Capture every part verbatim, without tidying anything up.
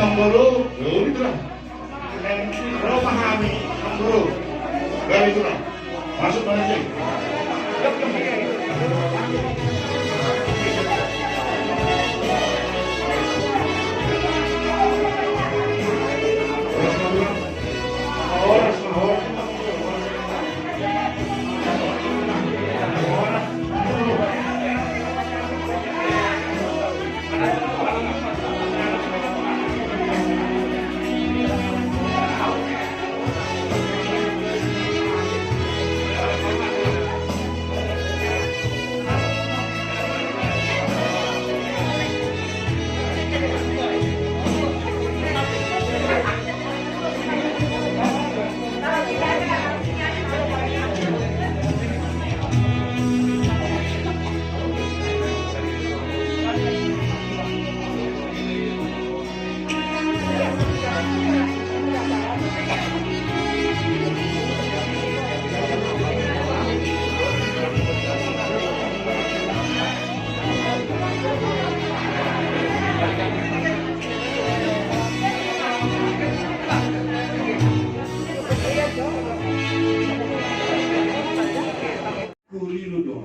Bro, bro, itulah. Bro, pahami, bro. Dari itulah. Masuk mana sih? Kurilu do.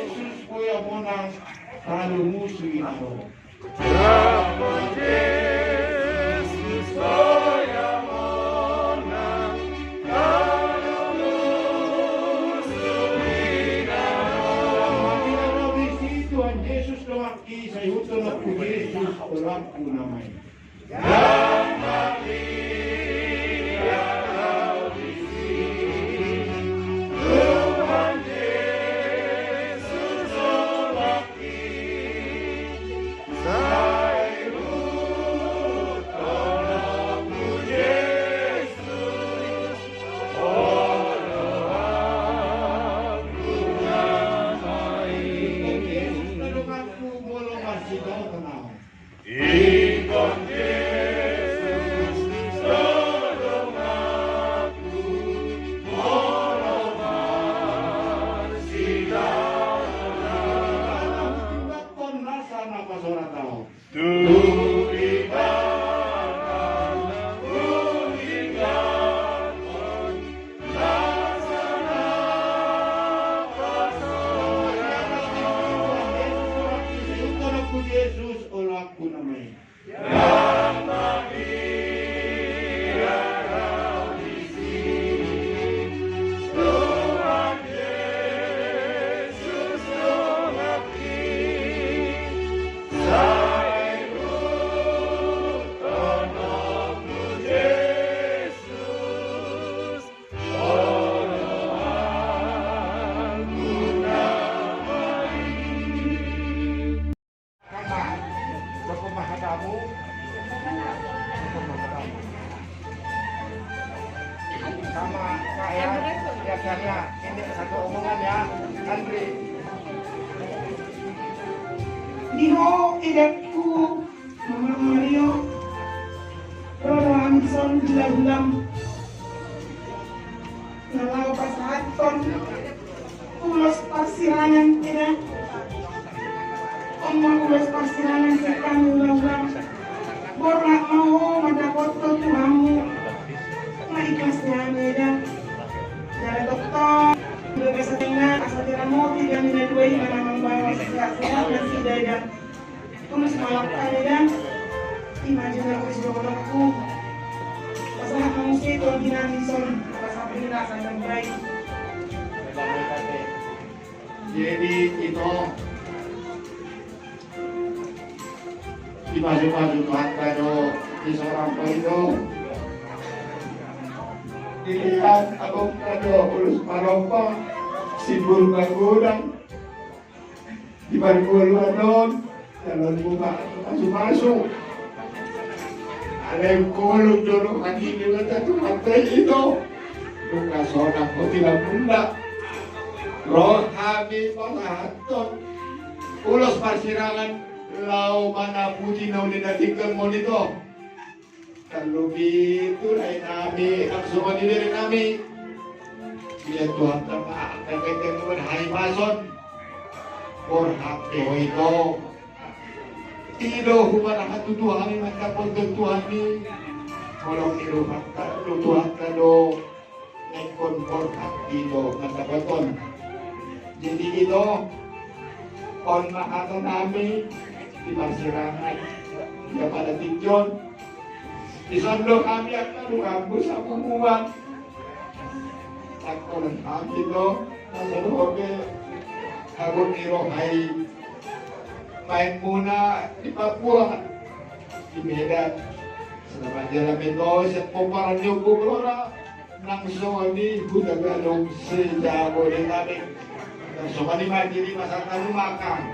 Jesus, poya monang, talu musu inaro. Tuhan Jesus, donganki, sai ihuthon ho Jesus, olanku nama i. Jesus, olanku nama i. Sama, jokkon ma hatamu. Jokkon ma hatamu. Sama, saya, ya, saya, ini satu omongan ya, Andri. Di ho, edakku, Mama Mario, ro do hami dison hula-hulam. Na laho pasahathon ulos parsirangan, eda. On ma ulos parsirangan sian hami hula-hula. Borhat ma ho mandapothon tu hamu. Na ikhlas ni hami, eda. Jala tongtong, bagasan na asa diramoti hami na dua i, manang baoa, sehat-sehat nasida, eda. Tulus ma langkam, eda. Ima jala tulus dohononku. Pasahat ma muse tu anggi nami dison, pasahat ma hami na sandang baik. Jadi ito, dipasu-pasu Tuhanta do di sorang ko ito. Dilihat abangta do ulos parompa, simbol magodang. Di pargoluan on, jalo ni muba pasu-pasu. Alai kolom jolo hatimu, eda, tu hata ito. Nunga sonang ho di lambungna. Ro hami pasahathon ulos parsirangan laho manaputi na uli na tinggal molo ito. Tarlumobi tu lae nami Langsung di diri kami. Ia Tuhan, tengah, tengah, tengah, hai pason. Borhat, eh, ito. Ito, human hatu Tuhan, mantap untuk Tuhan ni. Tolong ito, mantap, Tuhan, kado. Ingkon borhat ito mandapothon. Jadi ito, on ma hata nami di parsirangan. Ia pada tingki on. Dison do hami angka donganmu sapunguan. Tangkonan hami do, na so dope, habot ni roha i. Maen muna di Papua, di Medan. Selamat jalan, Medan, siap pomparan ni Ompu Blora. Nang songon i Huta Gadong se-Jabodetabek. Nang songon i ma di masa tadi maka.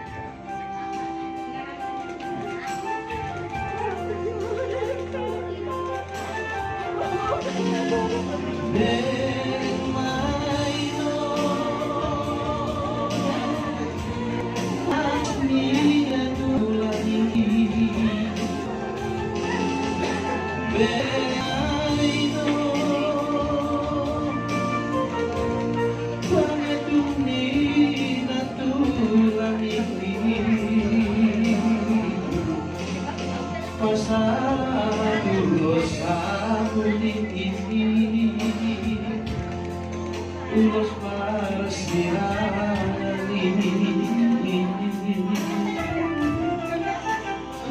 Ulos parsirangan i.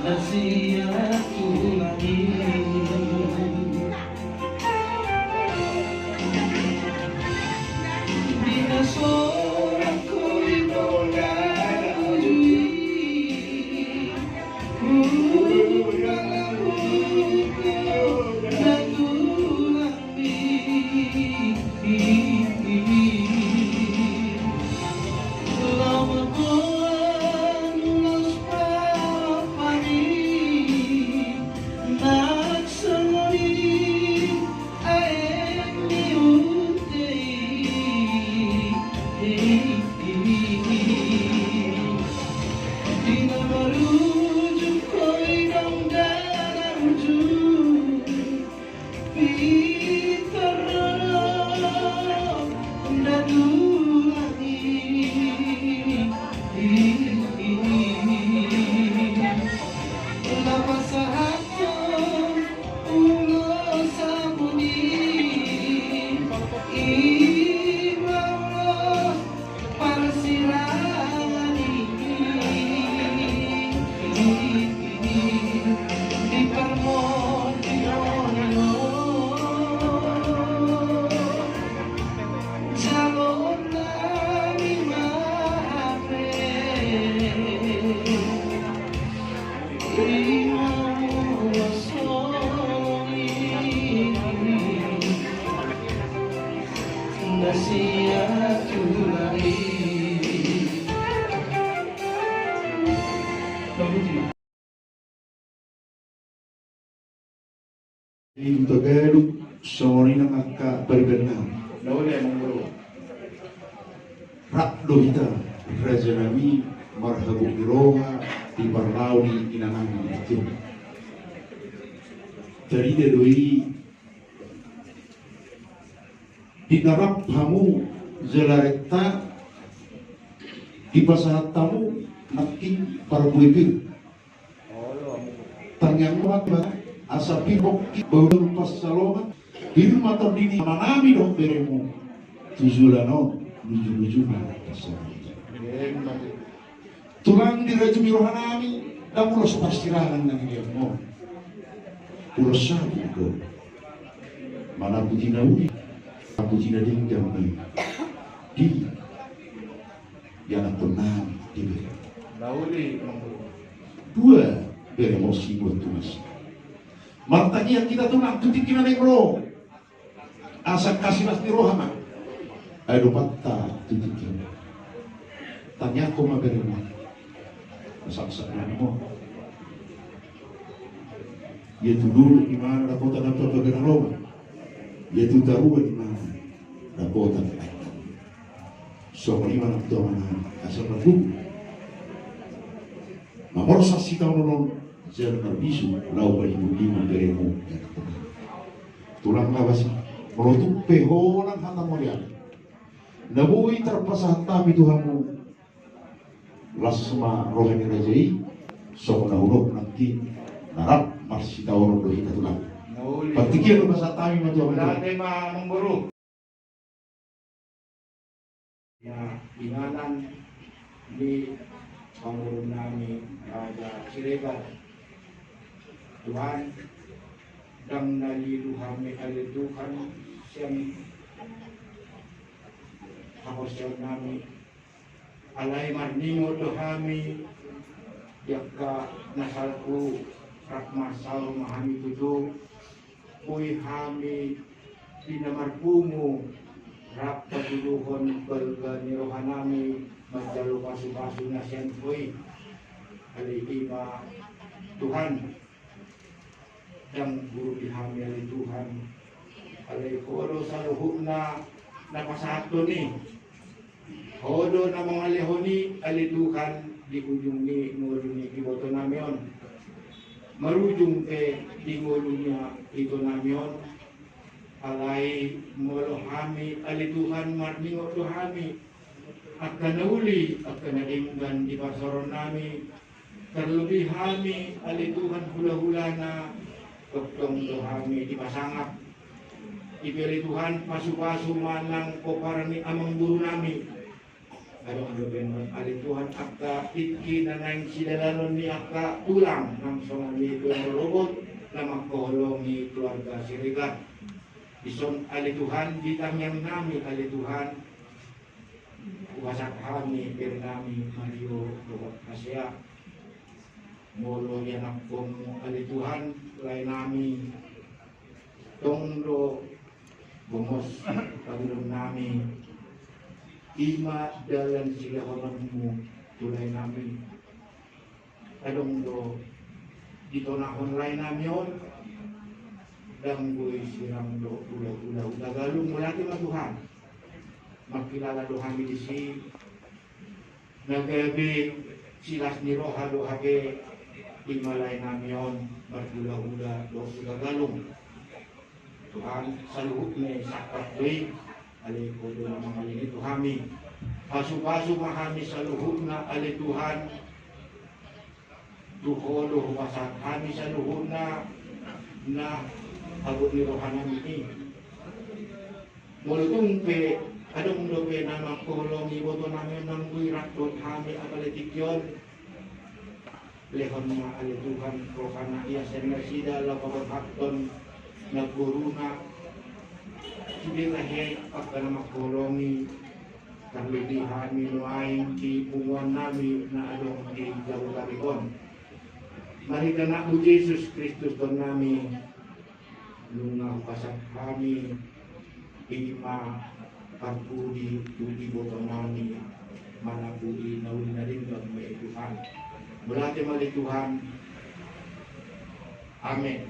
Na sian tulang i. Di na sorak hoi dong dara uju i. Ulang, ulang, ulang, ulang. Parsirangan i, di parmonding on, jaloon nami ma hape. Di Huta Gadong, songon i nang angka pariban nami. Rap do hita, raja nami, marhabot ni roha di parlao ni inanami di tingki on. Tarida do i, di na rap hamu jala renta, dipasahat hamu nangkin parbue pir. Tangiang ma asa pir bongki baudang pansalongan, pir ma tondi ni amanami dohot beremu tu joloan on, luju-luju ma pansalongan. Tulang, dirajumi rohanami, ndang ulos parsirangan nang di hamu. Ulos sapu do. Manaputi na uli, manaputi na denggan i. Di ianakkonnami di bere. Dua bere mosing buat tunas. Martangiang hita, Tulang, tu tingki na naeng ro. Asa kasi las ni roha ma. Ai dopanta tu tingki. Tangiangkon ma beremu. Asa, asa beremu. Ia tu dolok i ma dapotan na parbagaran roha. Ia tu tarua i ma dapotan. Songon i ma nang tu amanami, asa margogo. Mamorsan sitaonon on, jala marbisuk, laho manimol-nimol beremu. Tulang na basi, molo tung pe holan hata mauliate na boi tarpasahat hami tu hamu, las ma roha ni raja i, songon na hudok nangkin, na rap marsitaonon do hita tulang. Partingkian do pasahat hami ma tu hamu. Ia inganan ni pangurung nami Raja Siregar. Tuhan, ndang na lilu hami ale Tuhan sian haporseaon nami, alai marningot do hami di angka na salpu, rap marsaor ma hami tutu, boi hami di na marpungu rap patuluhon balga ni roha nami manjalo pasupasu na sian Ho i. Alai i ma Tuhan, ndang guru di hami ale Tuhan, alai Ho do saluhutna na pasahathon i. Ho do na mangalehon i ale Tuhan di ujung ni ngolu ni iboto nami on, marujung pe di ngolu ni ito nami on. Alai molo hami ale Tuhan marningot do hami angka na uli angka na denggan di parsaoran nami, tarlobi hami ale Tuhan hulahulana, tongtong do hami dipasangap. I pe ale Tuhan pasupasu ma nang pomparan ni amang guru nami. Adong do pe ale Tuhan angka tingki na naeng sidalanon ni angka tulang nang songon i tulang rorobot na mangkaholongi keluarga Siregar. Dison ale Tuhan di tangiang nami ale Tuhan, hupasahat hami bere nami Mario dohot Hasea. Molo ianakhonmu ale Tuhan lae nami, tong do gomos pangulung nami, i ma dalan silehononmu tu lae nami. Adong do ditonahon lae nami on, ndang boi sirang do hulahula Huta Galung. Mauliate ma Tuhan. Mangkilala do hami disi, na gabe silas ni roha do hape i ma lae nami on marhulahula dohot Huta Galung. Tuhan, saluhutna sangkap do i, alai Ho do na mangalehon i tu hami. Pasupasu ma hami saluhutna ale Tuhan. Tu Ho do hupasahat hami saluhutna na habot ni roha nami i. Molo tung pe adong dope na mangkaholongi iboto nami on, nang boi rap dohot hami apala tingki on, lehon ma ale Tuhan rohana ia sian nasida laho paborhathon nagoruna. Sude tahe angka na mangkaholongi, tarlobi hami nuaeng di punguan nami na adong di Jabodetabek on. Marhite Anakmu Jesus Kristus Tuhan nami, nunga hupasahat hami i ma parpudi tu iboto nami, manang pudi na uli na denggan ma i Tuhan. Mauliate ma ale Tuhan. Amen.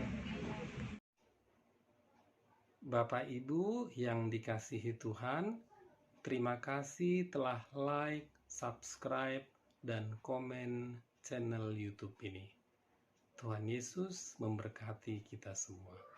Bapak Ibu yang dikasihi Tuhan, terima kasih telah like, subscribe, dan komen channel YouTube ini. Tuhan Yesus memberkati kita semua.